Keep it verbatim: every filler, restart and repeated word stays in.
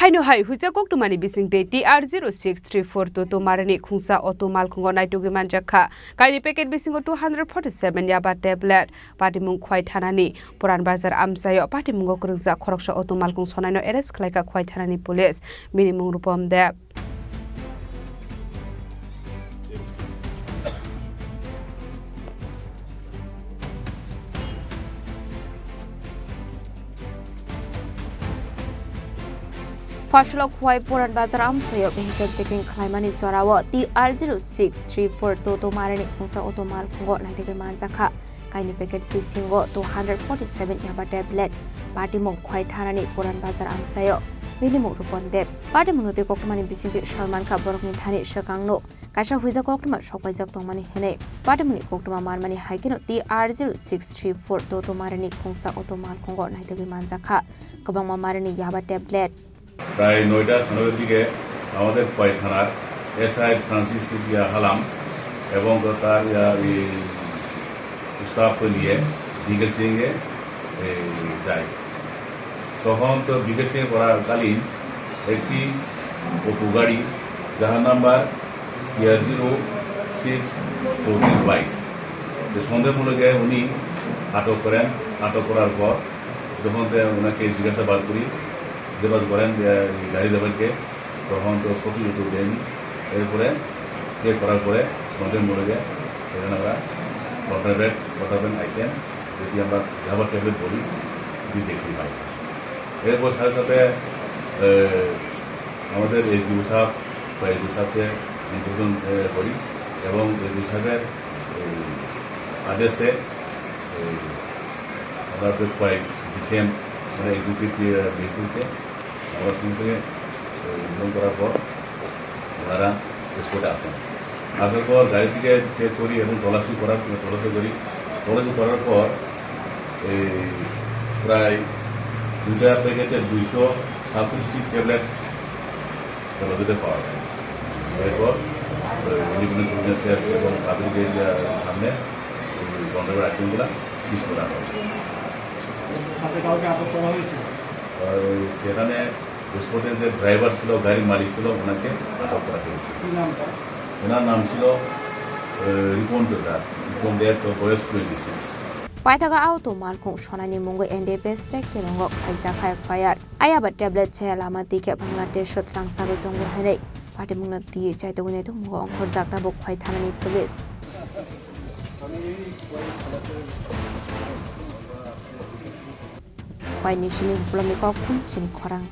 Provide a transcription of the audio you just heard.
Haino hai huijak koktwmani bisingtwi T R zero six three four Toto Marini khungsa auto malkhungo naitugwi manjak kha. Kaini packet bisingo two hundred forty seven yaba tablet, patimung Khwai thanani Puran Bazar amchaio patimungo kwrwngjak khoroksa auto malkhung sonaino arrest khlaikha Khwai thanani police, bini mung Rupom Deb. Phasalo Khwai Puran Bazar amchaio vehicle checking khlaimani jorao T R zero six three four Toto Marini khungsa auto malkhungo naitugwi manjakha. Kaini packet bisingo two hundred forty seven yaba tablet. Patimung Khwai thanani Puran Bazar amchaio. Bini mung Rupon Deb. Patimungno tei koktwmani bisingtwi salmankha borokni thani swkangno kaisa huijak koktwma sokpaijak tongmani hwnwi. Patimungni koktwma manmani hai kheno T R zero six three four Toto Marini khungsa auto malkhungo naitugwi manjakha. Kwbangma Marini yaba tablet. প্রায় নয়টা সাড়ে নয়টার দিকে আমাদের খোয়াই থানার SI Francis sepia Halam এবং তার, আহ, এই স্টাফকে নিয়ে বিকেল সিংয়ে, এই, যায়। তখন তো বিকেল সিংয়ে করাকালীন একটি অপো গাড়ি, যাহার নাম্বার টিআর জিরো সিক্স চৌত্রিশ বাইশ, যে সন্দেহমূলকে উনি আটক করেন। আটক করার পর যখন তে ওনাকে জিজ্ঞাসাবাদ করি, জিজ্ঞাসা করেন যে এই গাড়ি ড্রাইভারকে, তখন তো সঠিক উত্তর দেয়নি। এরপরে চেক করার পরে সন্দেহমূলকে এখানে আমরা কন্ট্রাব্যান্ড, কন্ট্রাব্যান্ড আইটেম যদি আমরা রাবার ট্যাবলেট বলি, যদি দেখতে পাই। এরপর সাথে সাথে, এ, আমাদের এসডিও সাহেব বা এসডিও সাহেবকে ইনফরমেশন, এ, করি এবং এসডিও সাহেবের এই আদেশে এই আমরা তো প্রায় ডিসিএম, মানে এক্সিকিউটিভ, এ, ম্যাজিস্ট্রেটকে আমরা সঙ্গে সঙ্গে, এ, ইনফর্ম করার পর ওনারা স্পটে আসেন। আসার পর গাড়ি থেকে চেক করি এবং তল্লাশি করার, তল্লাশি করি। তল্লাশি করার পর এই প্রায় দুইটা প্যাকেটে দুইশো সাতচল্লিশটি ট্যাবলেট হেফাজতে পাওয়া যায়। এরপর, এ, ইন্ডিপেন্ডেন্স উইটনেসেস এবং পাবলিক এরিয়ার সামনে এই গন্ডগোল আইটেমগুলো সিজ করা হয়। সাথে কাউকে আটক করা হয়েছিল? আর ওই সেখানে স্পটে যে ড্রাইভার ছিল, গাড়ির মালিক ছিল, ওনাকে আটক করা হয়েছে। কি নাম তার? ওনার নাম ছিল, এ, রিপন দেবদার। রিপন দেব, তো বয়স twenty six. Paithago auto malkhung sonani mungwi N D P S tei Kerongo khaijak hai F I R. Ayaba tablet chaya lama twi khe Bangladesh o twlang sagwi tongo hwnwi patimungno twi chaitugwi naitugmungo ongkhorjak tabuk Khwai thanani police. Khwai ni simi Bupulomni kokthum chini khorang.